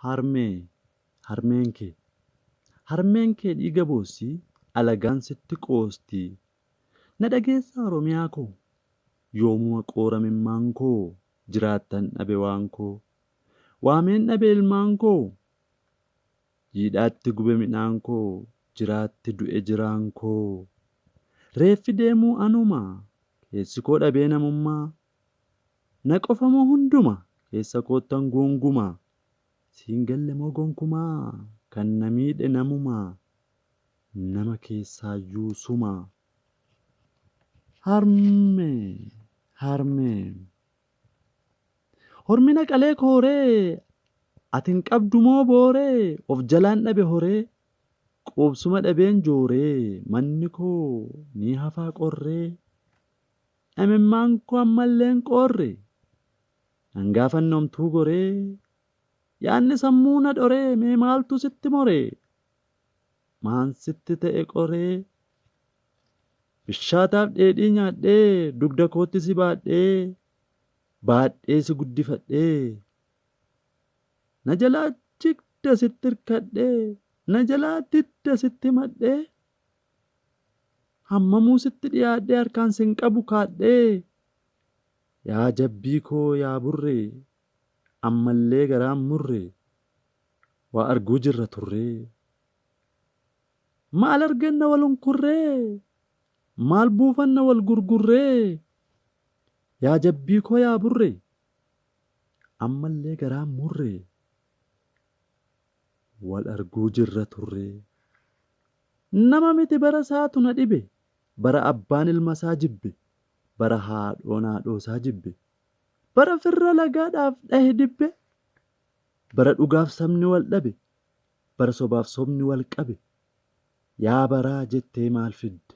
Harmee, harmeen kee. Harmeen kee dhiiga boossi, alagaan sitti qoosti. Na dhageessaa Oromiyaa koo? Yoomuma qooramimmaan koo, jiraattan dhabe waan koo. Waameen dhabe ilmaan koo. Jiidhaatti gube midhaan koo, jiraatti du'e jiraan koo. Reeffi deemuu anuma, keessi koo dhabee namummaa. Na qofa moo hunduma, keessa koottan guunguma. Siin galle moo gonkumaa, kan na miidhe namuma, nama keessaayyuu suma. Harmee, harmee. Hormi na qalee kooree, ati hin qabdu moo booree, of jalaan dhabe horee, quubsuma dhabeen jooree, manni koo ni hafaa qorree. Imimmaan koo ammallee hin qoorre, nan gaafanne homtuu goree, yaadni sammuu na dhoree, mee maaltu sitti moree, maan sitti ta'e qoree. Bishaataaf dheedhii nyaadhee, dugda kootti si baadhee, baadhee si guddifadhee, na jalaa jigda sitti hirkadhee, na jalaa didda sitti himadhee, hammamuu sitti dhiyaadhee harkaan sin qabu kaadhee, yaa jabbii koo yaa burree, ammallee garaan murree, waa arguu jirra turree. Maal arganna wal hunkurree, maal buufanna wal gurgurree, yaa jabbii koo yaa burree, ammallee garaan murree, wal arguu jirra turree. Nama miti bara isaatu na dhibe, bara abbaan ilma isaa jibbe, bara haadhoon haadhoo isaa jibbe, bara firra lagaadhaaf dhahe dibbe, bara dhugaaf sabni wal dhabe, bara sobaaf sobni wal qabe, yaa baraa jettee maal fidde?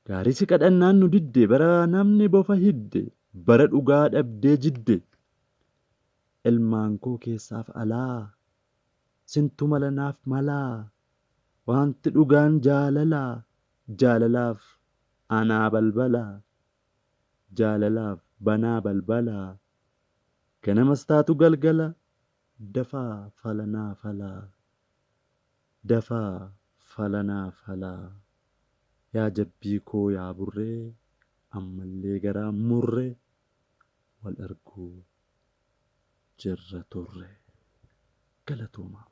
Gaarii si kadhannaan nu didde, bara namni bofa hidde, bara dhugaa dhabdee jidde. Ilmaan koo keessaaf alaa, sintu mala naaf malaa, wanti dhugaan jaalala, jaalalaaf anaa balbala, jaalalaaf banaa balbala. Ganamas taatu galgala, dafaa fala naa falaa, dafaa fala naa falaa. Yaa jabbii koo yaa burree, ammallee garaan murree, wal arguu jirra turre. Galatoomaa.